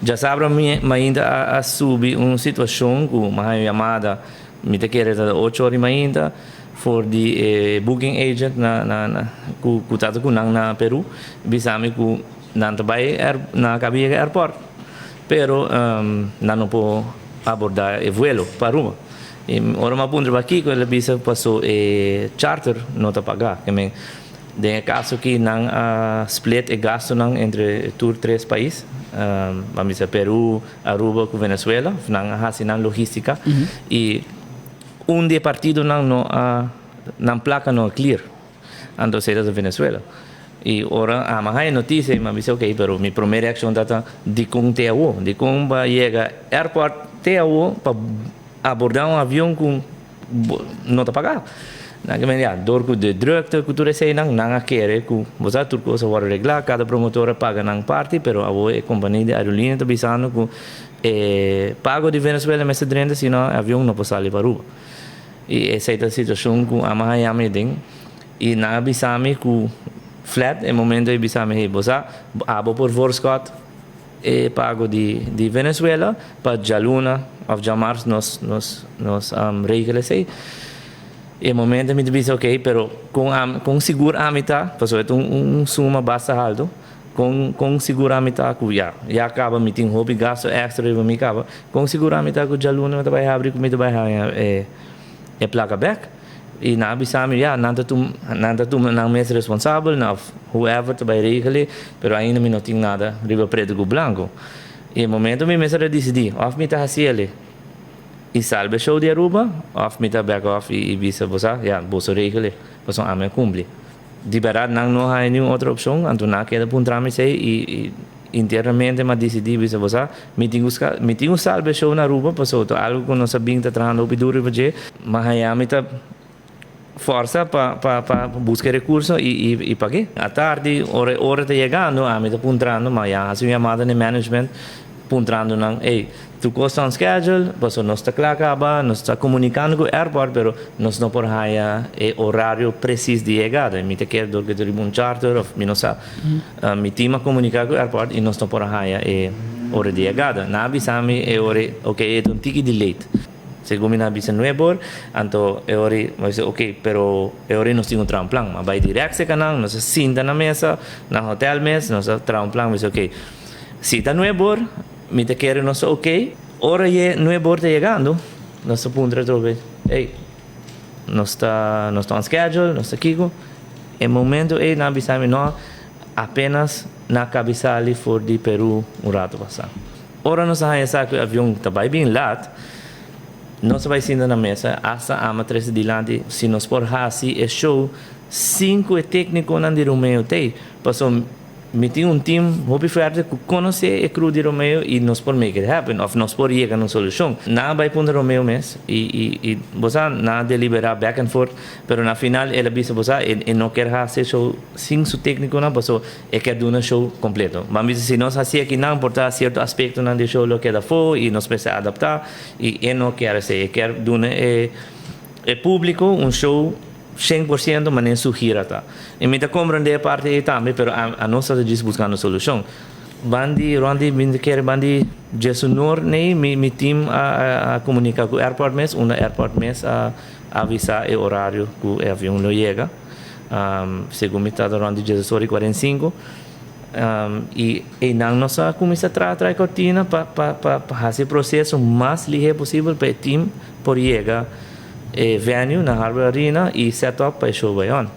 Djasabra mainta a subi un situacion cu mi haya un yamada, mi ta kere ta 8 or di mainta, for di e booking agent na cu tata cu nan na Peru, bisami cu nan ta bay na caba yega airport, pero nan no por aborda e vuelo pa Aruba. Y ora mi a puntra pakico, el a bisa paso e charter no ta paga. Den e caso aki nan a split e gastonan entre tur tres pais, ban bisa Peru, Aruba cu Venezuela, nan a haci nan logistica y un di e partidonan no a, nan placa no a clear, anto esey ta Venezuela. Y ora ami a haya noticia mi a bisa ok, pero mi prome reaccion ta dicon te awo? Dicon ba yega airport te awo pa aborda un avion cu no ta paga? Nan ke men ya, dor ku de drukte ku tur eseinan, nan a kere ku bo sa tur kos a wòrdu reglá, kada promotor a paga nan parti, pero awor e kompania di aerolínea ta bisando ku e pago di Venezuela mester drenta sino e avion no por sali pa Aruba. I esei ta e situashon ku ami a haña mi aden i nan a bisa mi ku flat e momento ei bisa mi, hey bo sa abo por voorschot e pago di Venezuela pa djaluna of djamars nos nos nos regel esei. E momento mi ta bisa ok pero con ami con sigur ami ta pasobra e ta un suma basta halto con con sigur ami ta cu ya ya caba mi tin hopi gasto extra riba mi caba con sigur ami ta cu djaluna mi ta bay habri cu mi ta bay haña e e placa bek y nan a bisa mi ya nan ta tuma nan ta tuma nan mes responsabel of whoever ta bay regel pero ainda mi no tin nada riba preto cu blanco y e momento mi mester a dicidi of mi ta haci el y salba e show di Aruba of mi ta back off y bisa bo sa ya boso regel e pasobra ami a cumpli. Di berdad nan no haya niun otro opcion anto nan a keda puntra mi esey y internamente mi a dicidi bisa bo sa mi tin cu mi tin cu salba e show na Aruba pasobra ta algo cu nos a bin ta trahando hopi duro riba dje. Ma haya mi ta forsa pa pa pa busca e recurso y y pag'e. Atardi ora e ora ta yegando ami ta puntrando ma ya haci un yamada na e management puntrando nan ey tur cos ta on schedule pasobra nos ta cla caba nos ta comunicando cu airport pero nos no por haya e horario precies di yegada mi ta kere dor cu ta riba un charter of mi no sa mi team a comunica cu airport y nos no por a haya e ora di yegada nan a bisa mi e ora ok e ta un tiki delayed. Segun mi nan a bisa nuebor, anto e ora mi a bisa ok, pero e ora nos tin un traha un plan. Mi a bai direct cerca nan, nos a sinta na mesa, na hotel mes, nos a traha un plan, mi a bisa ok, si ta nuebor, mi ta kere nos ta ok, ora ye nuebor ta yegando, nos ta puntra atrobe, ey, nos ta nos ta on schedule, nos ta kiko? E momento ey nan a bisa mi no, apenas nan a kabi sali for di Peru un rato pasa. Ora nos a haña sa ku e avion ta bai bin lat, nos a bai sinta na mesa, asta ama trese dilanti si nos por hasi e show sin ku e téknikonan di Romeo t'ei. Pasobra mi tin un team hopi fuerte ku konosé e crew di Romeo i nos por make it happen òf nos por yega na un solushon. Nan a bai puntra Romeo mes i i i bo sa nan a deliberá back and forth, pero na final el a bisa bo sa e no kier hasi e show sin su téknikonan pasobra E kier duna show completo. Ban bisa si nos haci akinan por ta cierto aspectonan di show lo keda afo y nos mester adapta y e no kier esey. E kier duna e e publico un show 100% manera su gira ta. Y mi ta comprende e parti ey tambe pero a a nos ta djis buscando solucion. Ban di rond di mi ta kere ban di djesunor ney mi mi team a a a comunica cu airport mes unda airport mes a avisa e horario cu e avion lo yega. Segun mi ta rond di diesdos ora i 45 i einan nos a kuminsá traha traha e kortina pa pa pa pa hasi e proseso mas lihé posibel pa e team por yega e venue na Harbor Arena i set up pa e show bai on.